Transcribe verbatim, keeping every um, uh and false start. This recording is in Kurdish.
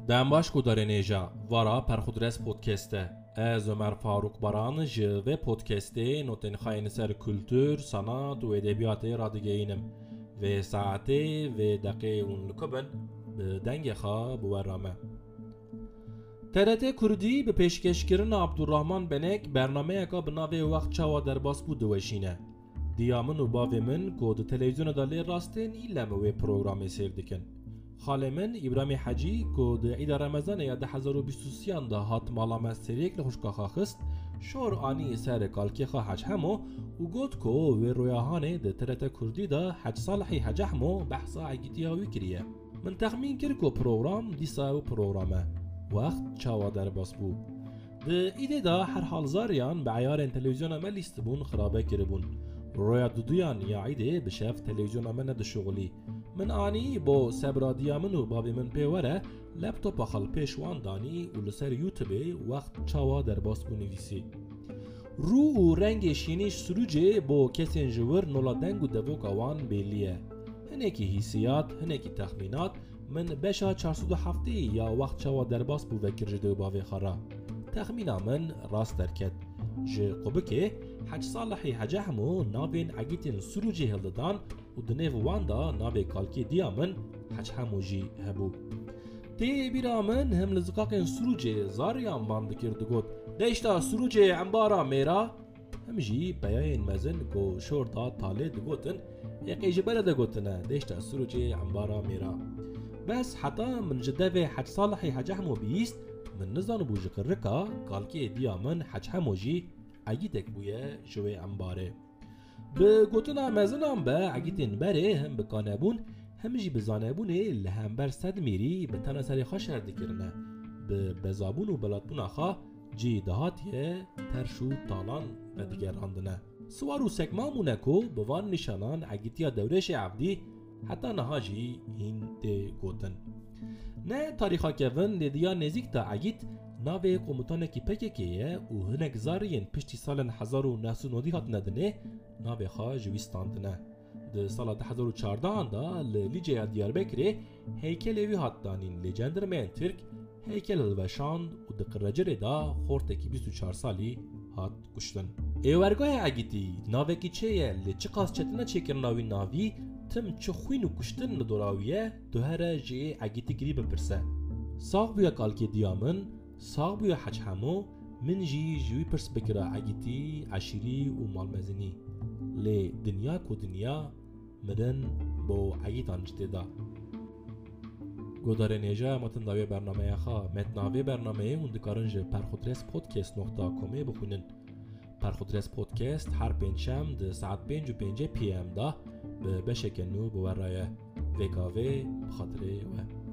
Dem baş guhdarên hêja, vara Perxudres Podcast e. Ez Ömer Faruk Baran ji vê podcastê notên xwe yên ser kultur, sanat û edebiyatê radigeyînim. Vê saetê, vê deqê hûn li ku bin, bi dengê xwe bi we re me. T R T Kurdî bi pêşkêşkirina Abdurrahman Benek bernameyeka bi navê Wext Çawa Derbas Bû diweşîne. Diya min û bavê min ku di televîzyona de lê rastên îlem wê programê sêr dikin. Xalê min Îbrahîmê Hecî ku di Îda Remezanê ya du hezar û bîst û sêyan de hat mala me, seriyek li xwişka xwe xist, şor anî ser kalkê xwe Hec Hemo û got ku wê roya hanê di T R T Kurdî de Hec Salihî Hec Hemo behsa egîtiya wî kiriye. Min texmîn kir ku program dîsa ew program e. Wext çawa derbas bû? Di îdê de herhal zariyan bi eyarên televîzyona me lîstibûn, xirabe kiribûn. Roya duduyan ya îdê bi şev televîzyona me nedişuxulî. Min anî bo sebra diya min û bavê min pê were, laptopa xwe li pêş wan danî û li ser YouTubeê Wext çawa derbas bû nivîsî. Rû û rengê şînî ji Sirûcê bo kesên ji wir nola deng û devoka wan bêlî ye. Hinekî hîsiyat, hinekî texmînat, min beşa çar sed û heftê ya Wext çawa derbas bû vekir ji dê û bavê xwe re. Texmîna min rast derket. Ji Qubikê Hec Salihî Hec Hemo navên egîtên Sirûcê hildidan û di nêv wan de navê kalkê diya min Hec Hemo jî hebû. Tê bîra min him li ziqaqên Sirûcê zariyan ban dikir, digot, "Deşta Sirûcê embara mêra." Him jî peyayên mezin ku şor da talê digotin, "Êqê ji bere de gotine, deşta Sirûcê embara mêra." Bes heta min ji devê Hec Salihî Hec Hemo bihîst, min nizanibû ji qirika kalkê diya min Hec Hemo jî egîtek bûye ji wê embarê. Bi gotina mezinan be, egîtên berê him bi kanebûn, him jî bi zanebûnê li hember Sedmîrî bi tena serê xwe şer dikirine. Bi bezabûn û belatbûna xwe cî dihatiye terş û talan vedigerandine. Siwar û sekman bûne ku bi van nîşanan egîtiya Dewrêşê Evdî heta niha jî hîn tê gotin. Ne tarîxa kevin lê di ya nêzîk de egît navê komutanekî P K K ye û hinek zariyên piştî salên hezar û neh sed û nodî hatine dinê navê xwe ji wî standine. Di sala du hezar û çardehan de li Lîceya Diyarbekirê heykelê wî hat danîn, lê cendirmeyên Tirk heykel hilweşand û di Qirrecirê de xortekî bîst û çar salî hat kuştin. Êwergaya Egîtî navekî çê ye, lê çiqas çetin e çêkirina wî navî, tim çi xwîn û kuştin li dora wî ye, tu here ji ê Egîtî girî bipirse. Sax bûye kalkê diya min, sax bûye Hec Hemo, min jî ji wî pirs bikira Egîtî, eşîrî û malmezinî. Lê dinya ku dinya, mirin bo Egîtan ji tê da. Godarên hêja, em hatin dawiyê bernameya xwe. Metna vê bernameyê hûn dikarin ji perxudres podcast nokta comê bixwînin. Perxudres Podcast her pêncşem di saet pênc û pêncî P M de bi beşeke nû bi we re ye. Vêka vê bi xatirê we.